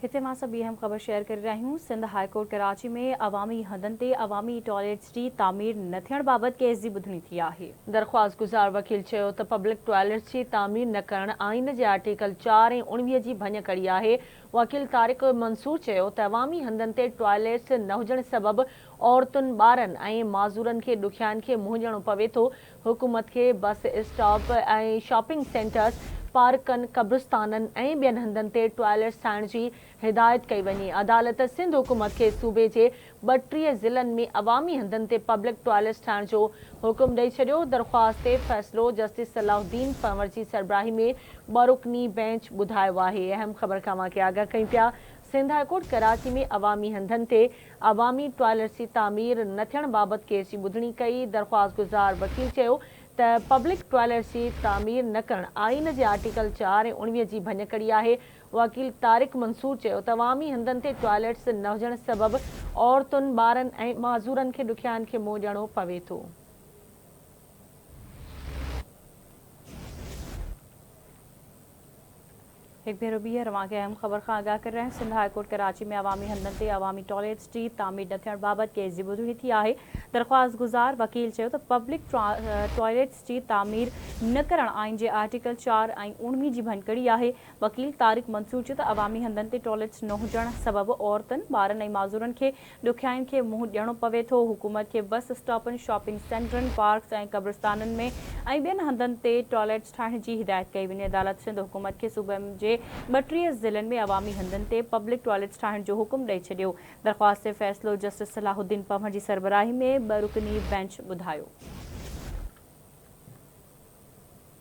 هتي مان سڀ ٻي اهم خبر شيئر ڪري رهيا آهيون، سنڌ هاء ڪورٽ ڪراچي ۾ عوامي هنڌن تي عوامي ٽوائليٽس جي تعمير نه ٿيڻ بابت ڪيس جي ٻڌڻي ٿي آهي. درخواستگذار وڪيل چيو ته پبلڪ ٽوائليٽس جي تعمير نه ڪرڻ آئين جي آرٽيڪل چار ۽ 19 جي ڀڃڪڙي آهي. وڪيل طارق منصور چيو ته عوامي هنڌن تي ٽوائليٽس نه هجڻ سبب عورتن، ٻارن ۽ معذورن کي ڏکيائين کي منهن ڏيڻو پوي ٿو، حڪومت کي بس اسٽاپ ۽ شاپنگ سينٽرز، پارڪن، قبرستانن ۽ ٻين هنڌن تي ٽوائليٽس ٺاهڻ جي هدايت ڪئي وڃي. عدالت سنڌ حڪومت کي صوبي جي 32 ضلعن ۾ عوامي هنڌن تي پبلڪ ٽوائليٽس ٺاهڻ جو حڪم ڏئي ڇڏيو. درخواست تي فيصلو جسٽس صلاح الدين پنهور جي سربراهي ۾ ٻه رڪني بئنچ ٻڌايو آهي. اهم خبر کان اوهان کي آگاهه ڪيون پيا، سنڌ هاء ڪورٽ ڪراچي ۾ عوامي هنڌن تي عوامي ٽوائلٽس جي تعمير نه ٿيڻ بابت ڪيس جي ٻڌڻي ڪئي، درخواستگذار وڪيل چيو ته پبلڪ ٽوائلٽس جي تعمير نه ڪرڻ آئين جي آرٽيڪل چار ۽ 19 جي ڀڃڪڙي آهي، وڪيل طارق منصور چيو ته عوامي هنڌن تي ٽوائلٽس نه هجڻ سبب عورتن، ٻارن ۽ معذورن کي ڏکيائين کي منهن ڏيڻو پوي ٿو. هڪ ڀيرو ٻيهر اوهان کي اهم خبر کان آگاهه ڪري رهيا آهيون، سنڌ هاء ڪورٽ ڪراچي ۾ عوامي هنڌن تي عوامي ٽوائليٽس جي تعمير نه ٿيڻ بابت ڪيس جي ٻڌڻي ٿي آهي، درخواستگذار وڪيل چيو ته پبلڪ ٽوائليٽس جي تعمير نه ڪرڻ آئين جي آرٽيڪل چار ۽ 19 جي ڀڃڪڙي آهي، وڪيل طارق منصور چيو ته عوامي هنڌن تي ٽوائليٽس نه هجڻ سبب عورتن، ٻارن ۽ معذورن کي ڏکيائين کي منهن ڏيڻو پوي ٿو، حڪومت کي بس اسٽاپن، شاپنگ سينٽرن، پارڪس ۽ قبرستانن ۾ ۽ ٻين هنڌن تي ٽوائليٽس ٺاهڻ جي هدايت ڪئي وڃي، عدالت سنڌ حڪومت کي صوبي جي 32 ضلعن ۾ عوامي هنڌن تي پبلڪ ٽوائليٽس ٺاهڻ جو حڪم ڏئي ڇڏيو، درخواست تي فيصلو جسٽس صلاح الدين پنهور جي سربراهي ۾ ٻه رڪني بئنچ ٻڌايو.